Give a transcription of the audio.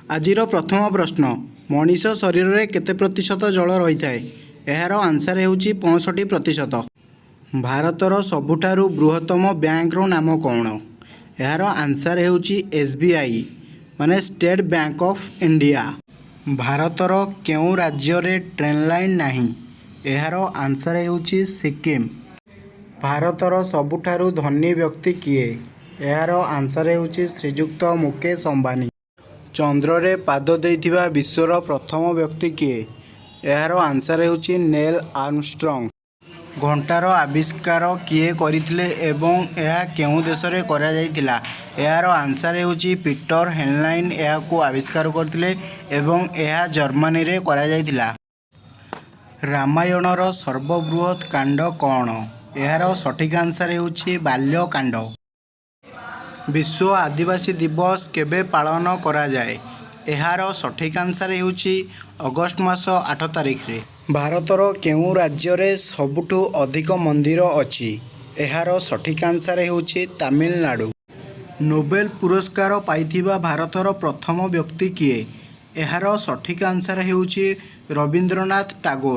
ଆଜିର ପ୍ରଥମ ପ୍ରଶ୍ନ, ମଣିଷ ଶରୀରରେ କେତେ ପ୍ରତିଶତ ଜଳ ରହିଥାଏ? ଏହାର ଆନ୍ସର୍ ହେଉଛି 65%। ଭାରତର ସବୁଠାରୁ ବୃହତ୍ତମ ବ୍ୟାଙ୍କର ନାମ କ'ଣ? ଏହାର ଆନ୍ସର୍ ହେଉଛି ଏସ୍ବିଆଇ, ମାନେ ଷ୍ଟେଟ୍ ବ୍ୟାଙ୍କ ଅଫ୍ ଇଣ୍ଡିଆ। ଭାରତର କେଉଁ ରାଜ୍ୟରେ ଟ୍ରେନ୍ ଲାଇନ୍ ନାହିଁ? ଏହାର ଆନ୍ସର୍ ହେଉଛି ସିକିମ୍। ଭାରତର ସବୁଠାରୁ ଧନୀ ବ୍ୟକ୍ତି କିଏ? ଏହାର ଆନ୍ସର୍ ହେଉଛି ଶ୍ରୀଯୁକ୍ତ ମୁକେଶ ଅମ୍ବାନୀ। ଚନ୍ଦ୍ରରେ ପାଦ ଦେଇଥିବା ବିଶ୍ୱର ପ୍ରଥମ ବ୍ୟକ୍ତି କିଏ? ଏହାର ଆନ୍ସର୍ ହେଉଛି ନେଲ୍ ଆର୍ମଷ୍ଟ୍ରଙ୍ଗ। ଘଣ୍ଟାର ଆବିଷ୍କାର କିଏ କରିଥିଲେ ଏବଂ ଏହା କେଉଁ ଦେଶରେ କରାଯାଇଥିଲା? ଏହାର ଆନ୍ସର୍ ହେଉଛି ପିଟର ହେନଲାଇନ୍ ଏହାକୁ ଆବିଷ୍କାର କରିଥିଲେ ଏବଂ ଏହା ଜର୍ମାନୀରେ କରାଯାଇଥିଲା। ରାମାୟଣର ସର୍ବବୃହତ୍ କାଣ୍ଡ କ'ଣ? ଏହାର ସଠିକ୍ ଆନ୍ସର୍ ହେଉଛି ବାଲ୍ୟକାଣ୍ଡ। ବିଶ୍ୱ ଆଦିବାସୀ ଦିବସ କେବେ ପାଳନ କରାଯାଏ? ଏହାର ସଠିକ୍ ଆନ୍ସର୍ ହେଉଛି ଅଗଷ୍ଟ ମାସ 8 ତାରିଖରେ। ଭାରତର କେଉଁ ରାଜ୍ୟରେ ସବୁଠୁ ଅଧିକ ମନ୍ଦିର ଅଛି? ଏହାର ସଠିକ୍ ଆନ୍ସର୍ ହେଉଛି ତାମିଲନାଡ଼ୁ। ନୋବେଲ ପୁରସ୍କାର ପାଇଥିବା ଭାରତର ପ୍ରଥମ ବ୍ୟକ୍ତି କିଏ? ଏହାର ସଠିକ୍ ଆନ୍ସର୍ ହେଉଛି ରବୀନ୍ଦ୍ରନାଥ ଟାଗୋର।